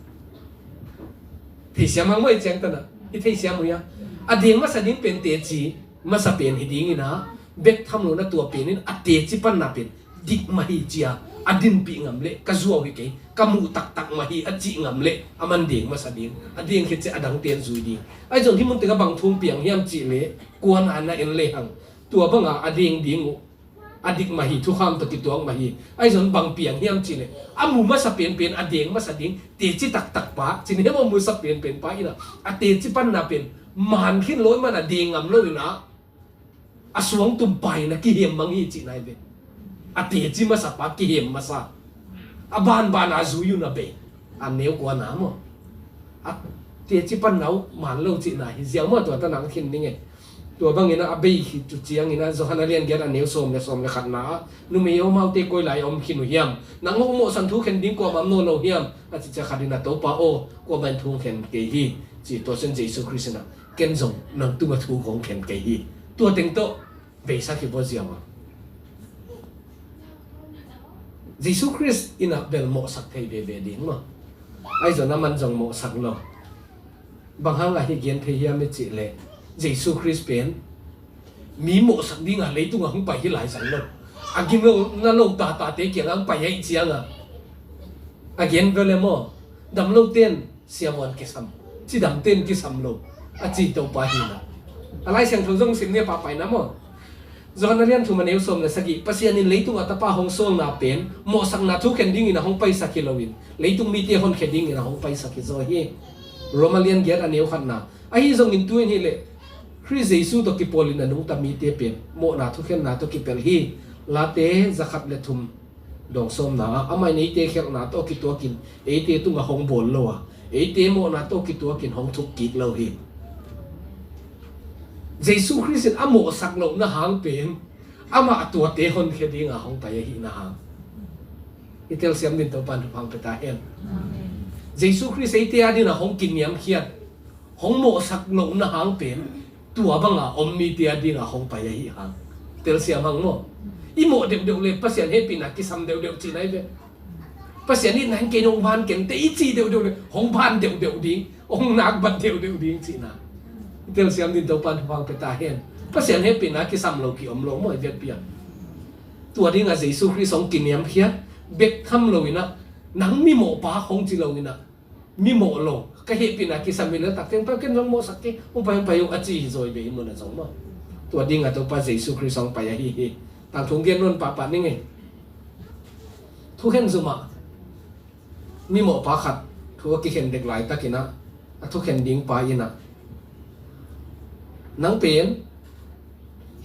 Theisiam hang maw, i ciangtanah i theisiam uh hia? A deng masa ding pen teci masa pen hi ding hi na, bek tham lo na tua pen in a teci panna pen dik mah hi cia a dinpih ngam leh ka zuau hi kei, ka muh taktak mah hi a cih ngam leh a man deng masa ding, a deng khit ciah a dangte in zui ding. Ahi zong hih mun tengah bang thu hong piang hiam cih leh kuana na en lehang tua banga a deng ding uh a dik mah hi, thukham tawh kituak mah hi. Ahi zong bang piang hiam cih leh a mu masa penpen a deng masa ding teci taktak pa, cin hiam a mu masa penpen pa in a, a teci panna pen man khin lo ih man a deng ngam lo in a, a suangtum pai na kihem mang hi cihna hi ve. A teci masa pa kihem masa, a banban a zui uh na bei. A neu kuana maw, a teci panna uh man lo cihna hi ziau maw, tua tanah hong khin ding e. Tua bangin a bei khit uh ciangin a Johan a lian giat a neu sawm le sawm le khatna ah, numei aw, amaute koi lai a om khin uh hiam? Nang hong mawhsan thu khen ding kuamah om nawn lo hiam? A cih ciang khat in a, Topa aw, kuamah in thu hong khen kei hi, ci. Tua ciang Jesu Khrist in a, ken zong nang tungah thu kong khen kei hi. Tua teng tawh beisak hi vaw ziau a. Jesu Khrist in a bel mawhsak thei veve ding maw. Ahi zong a man zong mawhsak lo. Bang hanga hih gen thei hiam i cih leh, Jesu Khrist pen mi mawhsak dinga leitungah hong pai hi lai zang lo. A gina lo tatate kiangah hong pai ahih ciangah a gen ve le maw, dam lote in siavuan kisam, cidamte in kisam lo, a ci Topa hi na. A Lai Siangtho zong sim ni a, pahpaina maw. Johan a lian thum a neu sawm le sagih, Pasian in leitungah Tapa hong sawlna pen mawhsakna thukhen dingin a hong paisak hi loin, leitung mite honkhia dingin a hong paisak hi zaw hi. Rom a lian giat a neu khatna. Ahi zongin tu in hi leh Khrist Jesu tawh kipawlin a nungta mite pen mawhna thukhenna tawh kipelh hi. Late zakhat le thum dawng sawmna ah, amah in eite khialhna tawh kituakin eite tungah hong bawl lo a, eite mawhna tawh kituakin hong thuk kik lo hi. Jesu Khrist in a mawhsak lohna hang pen amah a tuate honkhia dinga hong pai ahihna hang i telsiam dingin Topa in thupha hong pia ta hen. Jesu Khrist eite adingin a hong kiniamkhiat, hong mawhsak lohna hang pen tua banga om mite adinga hong pai ahi hang. Telsiam hang maw. I mawh deuhdeuh le Pasian hehpihna kisam deuhdeuh cihna hi ve. Pasian itna in kei nong ban keng teh i ci deuhdeuh le hong ban deuhdeuh ding, hong nakbat deuhdeuh ding cihna. I telsiam dingin Topa in thupha hong pia ta hen. Pasian hehpihna kisam lo ki om lo maw i vekpi ah. Tua dinga Jesu Khrist hong kiniamkhiat, bek tham lo in a, nang mimawhpa hong ci lo in a, mimawh lo, ka hehpihna kisam hi le tak teng pa ken zong mawhsak kei, hong pai hong pai uh a ci hi zaw hi ve, hih mun ah zong maw. Tua dinga Topa Jesu Khrist hong pai ahi hi. Tangthu gen nawn pahpah ning ei. Thukhen zum ah mimawhpa khat thu a kikhen dek laitakin a, a thukhen ding pa in a, nang pen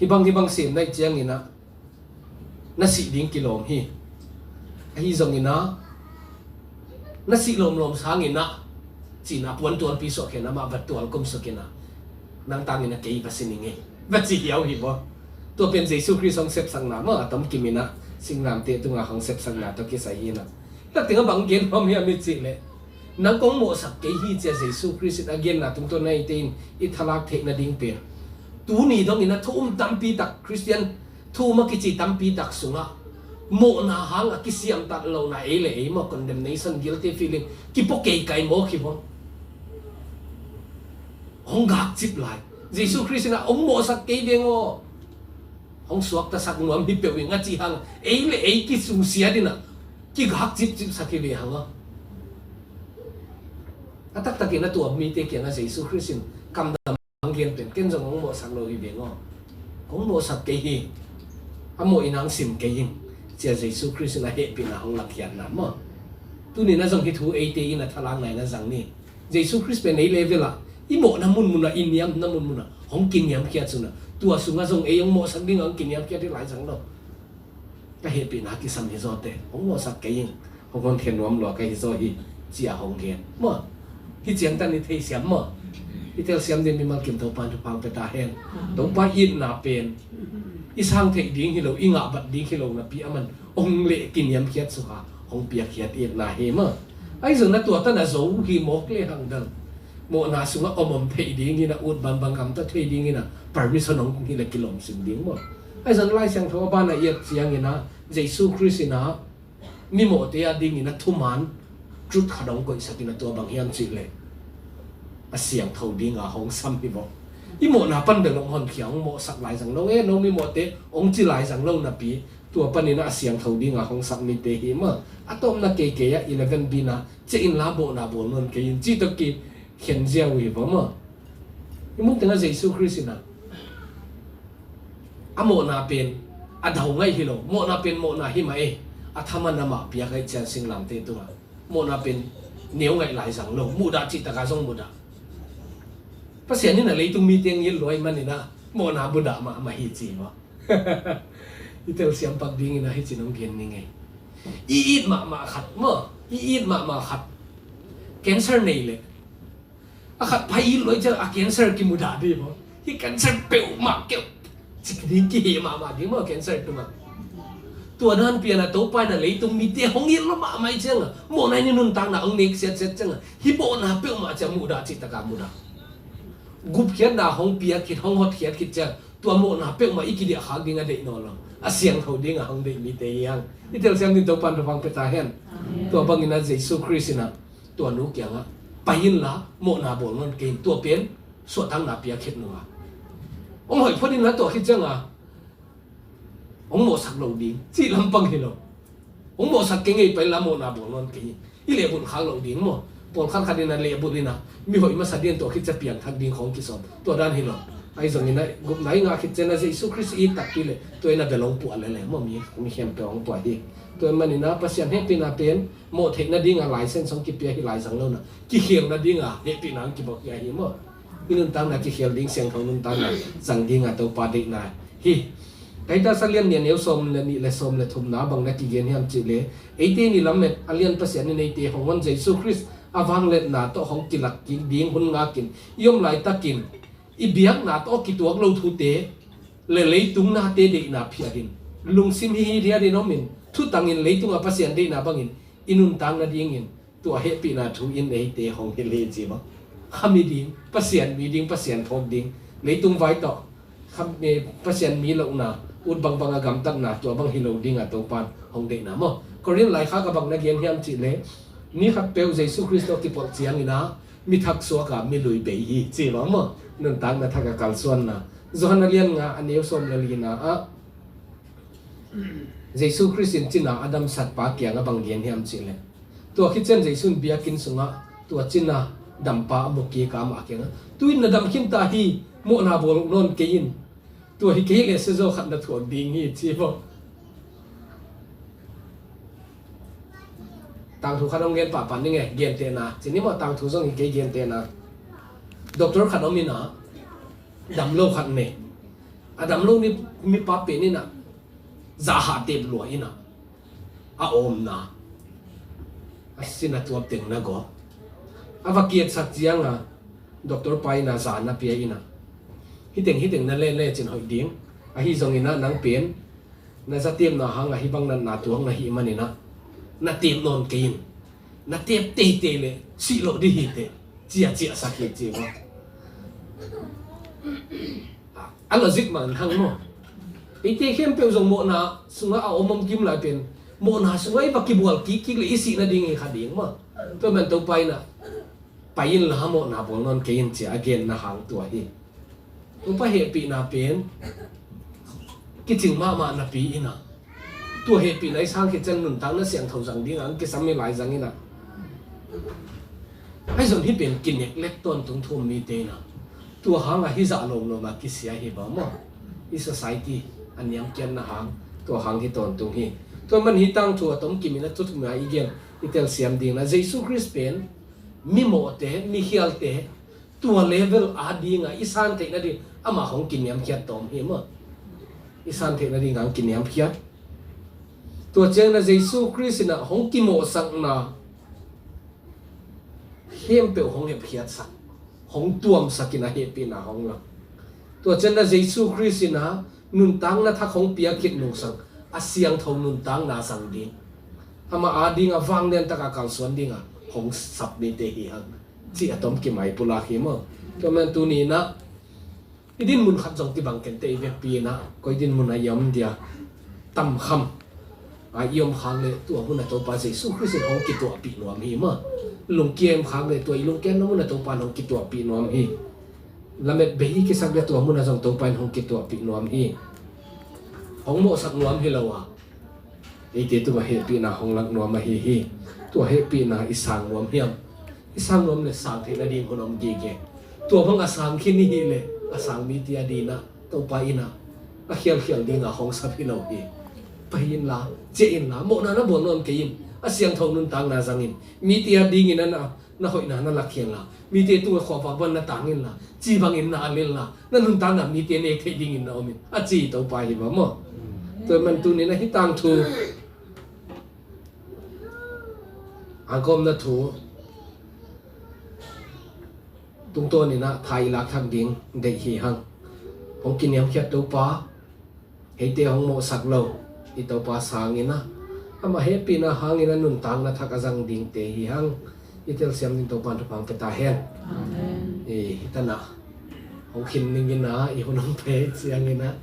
hih bang hih bang sem na hih ciangin a, na sih ding kilawm hi. Ahi zongin a, na sih lawmlawm sangin a, ci-in a puantualpi suah khin a, amah va tual kumsuk in a, nang tangin a kei va si ning ei, va ci hiau hi baw. Tua pen Jesu Khrist hong sepsakna maw, a tomkim in a singlamteh tunga hong sepsakna tawh kisai hi in a. Tua teng a bang gen nuam hiam i cih leh, nang kong mawhsak kei hi ci-a Jesu Khrist in a genna tungtawn a eite in i thalak theih nading pen, tuni dongin a thu um tampi tak, Khristian thu um a kici tampi tak sungah mawhna hanga kisiamtat lohna, ei le ei maw, condemnation, guilty feeling, kipua keikai mawk hi baw. Hong gakcip lai. Jesu Khrist in a hong mawhsak kei veng aw, hong suaktasak nuam hi peuh ing a cih hang, ei le ei kisusia ding a, kigakcipcipsak hi ve hang aw. A taktakin a tua mite kiangah Jesu Khrist in kamdam hong gen pen, ken zong hong mawhsak lo hi veng aw. Hong mawhsak kei hi. A mawh in hong sim kei ing, ci-a Jesu Khrist in a hehpihna hong lakkhiatna maw. Tuni-in a zong hih thu eite in a thalakna in a zang ni. Jesu Khrist pen ei level ah, i mawhna munmun ah, i niamna munmun ah hong kiniamkhiat sungah, tua sungah zong ei hong mawhsak ding hong kiniamkhiat hi lai zang lo. Ka hehpihna kisam hi zawte, hong mawhsak kei ing, hong honkhia nuam lua ka hi zaw hi, ci-a hong gen maw. Hih ciangtan i theisiam maw. I telsiam ding mimal kim Topa in thupha pia ta hen. Topa itna pen i sang theih ding hi lo, i ngahbat ding hi lo napi, aman hong leh kiniamkhiat sungah hong piakkhiat itna hi maw. Ahi zongin a tua tan a zo hi mawk le hang dang, mawhna sungah om om theih dingin, a ut bangbang gamta thei dingin a permission hong hi le kilawm sim ding maw. Ahi zongin Lai Siangtho a banah i et ciangin a, Jesu Khrist in a mimawhte a dingin a thuman truth khat hong koihsak in a, tua bang hiam cih leh a siangtho dinga hong sam hi vawh. I mawhna pan bel hong honkhia, hong mawhsak lai zang lo e, no mimawhte hong ci lai zang lo napi, tua panin a siangtho dinga hong sak mite hi maw. A tawpna keikei ah eleven B na, "Ciah inla mawhna bawl nawn kei in," ci tawh kikhen ziau hi vawh maw. I muh teng a Jesu Khrist in a, a mawhna pen a dau ngaih hi lo, mawhna pen mawhna hi mah e, a thaman amah piak ahih ciang singlamteh tungah mawhna pen neu ngaih lai zang lo, muhdah cih takah zong muhdah. Pasian in a leitung mite hong it lua ahih manin a mawhna muhdah mahmah hi ci maw. I telsiam pak dingin a hih ci-in hong gen ning ei. I it mahmah khat maw, i it mahmah khat cancer nei leh, a khat pai it lua ahih ciang a cancer kimudah dih maw. Hih cancer peuhmah keuh cik ding, kiheh mahmah ding maw cancer tungah. Tua dan pian a Topa in a leitung mite hong it lua mahmah ahih ciang a, mawhna in i nuntakna hong nek siatsiat ciang a, hih mawhna peuhmah ciang muhdah cih takah mudah. Gupkhiatna hong piak khit, hong hotkhiat khit ciang, tua mawhna peuhmah i kidiah khak ding a deih nawn lo, a siangtho dinga hong deih mite hi hang. I telsiam ding Topa in thupha pia ta hen. Amen. Tua bangin a Jesu Khrist in a tua nu kiangah, "Pai inla mawhna bawl nawn kei in," tua pen suahtakna piak khit nungah, hong hoih phot inla tua khit ciangah hong mawhsak lo ding cih lampang hi lo. Hong mawhsak kei ing ei, pai inla mawhna bawl nawn kei in. I lehbulh khak lo ding maw. Pawlkhat khat in a lehbulh in a, mi hoih masa ding, tua khit ciang piangthak ding khawng kisawm, tua dan hi lo. Ahi zongin a gupna i ngah khit ciang a Jesu Khrist i it takpi leh, tua in a bel hong puah lel e maw, mi, mi khempeuh hong puah hi. Tua ahih manin a Pasian hehpihna pen mawh theih nadinga license hong kipia hi lai zang lo in a, kikhel nadinga hehpihna hong kibawlkhia hi maw. I nuntakna kikhel ding, siangtho nuntakna zang dinga Topa deihna hi. Titus a lian nih, a neu sawm le nih le sawm le thumna bang na kigen hiam cih leh, eite in i lamet a lian Pasian in eite hong hon Jesu Khrist a vangliatna tawh hong kilak kik ding hun ngakin, i om laitakin i biakna tawh kituak lo thute le leitung nate deihna phiatin, lungsim hihit hiatin omin, thutangin leitungah Pasian deihna bangin i nuntak nadingin tua hehpihna thu in eite hong hilh hi ci maw. Kha mi ding, Pasian mi ding, Pasian phawk ding, leitung vai tawh kha, eh, Pasian mi lohna, ut bangbang a gamtatna, tua bang hi lo dinga Topa in hong deihna maw. Korin laikhak ah bang na gen hiam cih leh, mi khatpeuh Jesu Khrist tawh kipolh ciangin a, mi thak suak a, mi lui bei hi ci maw maw. Nuntakna thak a kalsuanna. Johan a lian nga, a neu sawm le lina ah Jesu Khrist in cina a damsatpa kiangah bang gen hiam cih leh, tua khit ciang Jesu in biakinn sungah tua cina dampa a mu kik a, amah kiangah, "Tu-in na dam khin ta hi, mawhna bawl nawn kei in. Tua hi kei leh siazaw khat na thuak ding hi," ci maw. Tangthu khat hong gen pahpah ning e, gentehna. Ci ni maw, tangthu zong hi kei, gentehna. Doctor khat om in a, dam lo khat nei. A dam lo ni, mipa pen in a, zahah tep lua in a, a awmna, a sin a tuap teng na gawp. A va kiatsak ciang a, doctor pa in a za na pia in a, "Hih teng, hih teng na le le cin hoih ding. Ahi zongin a, nang pen na za tepna hang a hih bang natna tuak na hih manin a, na tep nawn kei in. Na tep teitei leh sih loh ding hi teh," ci-a ciahsak hi ci maw. A logic mah in hang maw. Eite khempeuh zong mawhna sungah a om om kim lai pen, mawhna sungah i va kibual kik kik leh i sih nading hi kha ding maw. Tua man Topa in a, "Pai inla mawhna bawl nawn kei in," ci-a a genna hang tua hi. Topa hehpihna pen kicing mahmah napi in a, tua hehpihna i sang khit ciang nuntakna siangtho zang ding a hong kisam hi lai zang in a, ahi zong hih pen kinek lek tawntung thu-um mite in a, tua hang a hih zah lawmlawm a kisia hi bang maw. I society a niamkiatna hang, tua hang hi tawntung hi. Tua man hih tangthu a tomkim in a, thu thum a i gen, i telsiam ding in a, Jesu Khrist pen mimawhte, mikhialte, tua level a dinga i san theih nading Amah hong kiniamkhiat tawm hi maw. I san theihna dingah hong kiniamkhiat. Tua ciangin ah Jesu Khrist in ah hong kimawhsakna khempeuh hong hepkhiatsak, hong tuamsak in ah hehpihna hong lak. Tua ciangin ah Jesu Khrist in ah nuntakna thak hong piak khit nungsang a siangtho nuntakna zang ding, amah ading a vanglian taka kalsuan dingah hong sap mite hi hang, cih a tom kimai pulak hi maw. Tua man tuni in ah i dinmun khat zong kibang kei in teh, i vekpi in ah koi dinmun ah i om dia, tamkham ah i om khak leh tua hun ah Topa Jesu Khrist in hong kituahpih nuam hi maw. Lungkia i om khak leh tua i lungkiatna mun ah Topa in hong kituahpih nuam hi. Lamet bei i kisak leh tua mun ah zong Topa in hong kituahpih nuam hi. Hong mawhsak nuam hi lo a, eite tungah hehpihna hong lak nuam ahi hi. Tua hehpihna i sang nuam hiam? I sang nuam leh sang theihna ding hun om gige. Tua bang a sang khin i hih leh a sang mite ading in ah Topa in ah a khialkhial dingah hong sap hi lo hi. Pai inla, ciah inla, mawhna na bawl nawn kei in, a siangtho nuntakna zang in, mite adingin ah na, na hoihna na lak khin la, mite tungah khuavak bang na tang inla, ci bangin na al inla, na nuntakna mite nek theih dingin na om in, a ci Topa hi mah maw. Tua man tuni in ah hih tangthu, a gawmna thu tungtawn in ah tha i lak thak ding deih hi hang. Hong kiniamkhiat Topa, eite hong mawhsak lo i Topa sang in ah, amah hehpihna hangin a nuntakna thak a zang dingte hi hang. I telsiam ding Topa in thupha hong pia ta hen. Amen. I, hi tan ah hong khin ning in ah, i hun hong pia ciangin ah